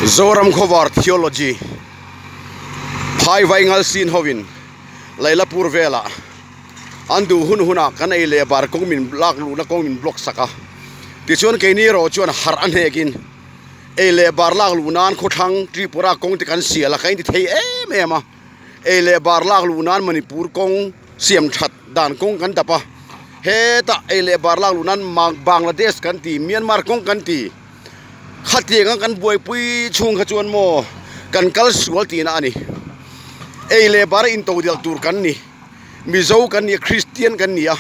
Zoram Khawvar Theology phai vai ngal sin hovin Lailapur velah an duh hun hunah kan ei leh bar kawng min lak luhna kawng min block sak a tichuan keini erawh chuan harh a hnekin ei leh bar lak luh nan khawthlang Tripura kawng te kan sial a ka inti thei em em a. Ei leh bar lak luh nan Manipur kawng siam that dan kawng kan dap a, hetah ei leh bar lak luh nan Bangladesh kan ti, Myanmar kawng kan ti. Khatiang a kan buaipui chhung kha chuan maw kan kal sual tihna a ni. Ei leh bar a intodelh tur kan ni, Mizo kan ni a, Kristian kan ni a,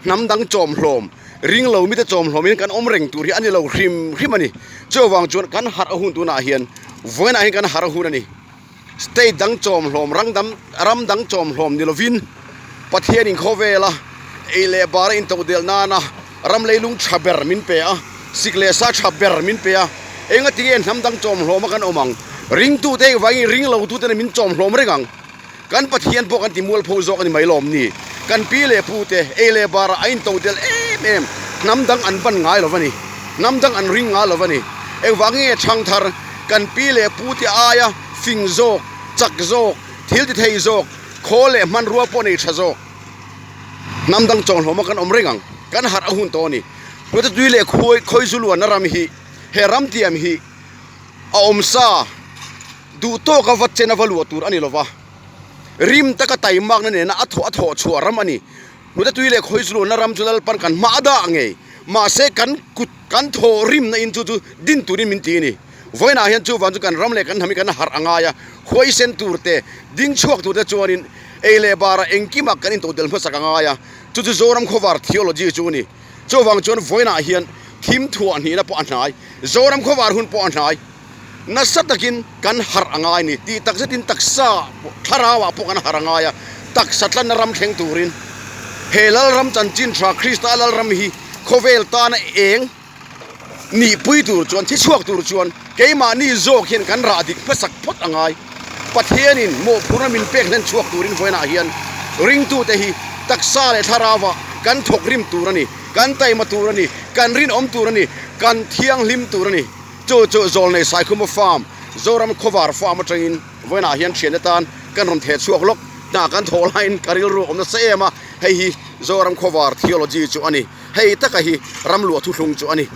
hnam dang chawmhlawm, ringlo mite chawmhlawmin kan awm reng tur hi a ni lo hrim hrim a ni. Chuvang chuan kan harh a hun tunah hian vawiinah hian kan harh a hun a ni. State dang chawmhlawm rang dam ram dang chawmhlawm ni lovin Pathianin khawvela ei leh bara intodelh nana ram leilung tha ber min pe a, sik leh sa tha ber min pe a, engati nge hnam dang chawmhlawma kan awm ang? Ringtute engvangin ringlotute nen min chawmhlawm reng ang? Kan Pathian pawh kan ti mualpho zawk a ni mai lawm ni? Kan pi leh pute ei leh barah a intodelh em em, hnam dang an ban ngai lo va ni, hnam dang an ring ngai lo va ni. Engvangin nge chhangthar kan pi leh pute aia fing zawk, chak zawk, thil ti thei zawk, khawl leh hmanrua pawh nei tha zawk hnam dang chawnhlawma kan awm reng ang, kan harh a hun tawh a ni. Hnute tui leh khawi khawizu luanna ram hi, he ram tiam hi a awm sa duh tawka va chen a va luah tur a ni lova, rim taka taimakna nena a thawh a thawh chhuah ram a ni. Hnute tui leh khawizu luanna ram chu Lalpan kan hma a dah ngei, mahse kan kut kan thawh rimna in chu chu din turin min ti a ni. Vawiinah hian chuvang chu kan ram leh kan hnam hi kan harh a ngai a, huaisen tur te, ding chhuak tur te chuanin ei leh barah engkimah kan intodelh hmasak a ngai a, chu chu Zoram Khawvar Theology chu a ni. Chuvang chuan vawiinah hian thim thuah hnihna pawh a hnai, Zoram Khawvar hun pawh a hnai. Nasa takin kan harh a ngai a ni tih tak zetin taksa thlarauah pawh kan harh a ngai a, taksa tlanna ram thleng turin he Lalram chanchin tha Krista Lalram hi khawvel tana eng Nihpui tur chuan, thi chhuak tur chuan keimahni zawk hian kan rah dik hmasak phawt a ngai. Pathianin mawhphurhna min pek hlen chhuak turin vawiinah hian ringtute hi taksa leh thlarauah kan thawk rim tur a ni, kan taima tur a ni, kan rinawm tur a ni, kan thianghlim tur a ni. Chu chu Zawlnei Saikhuma Farm, Zoram Khawvar Farm atangin vawiinah hian thiante tan kan rawn theh chhuak lawk. Hna kan thawh laiin ka rilru a awm nasa em a, hei hi Zoram Khawvar Theology chu a ni. Hei taka hi ram luah thuthlung chu a ni.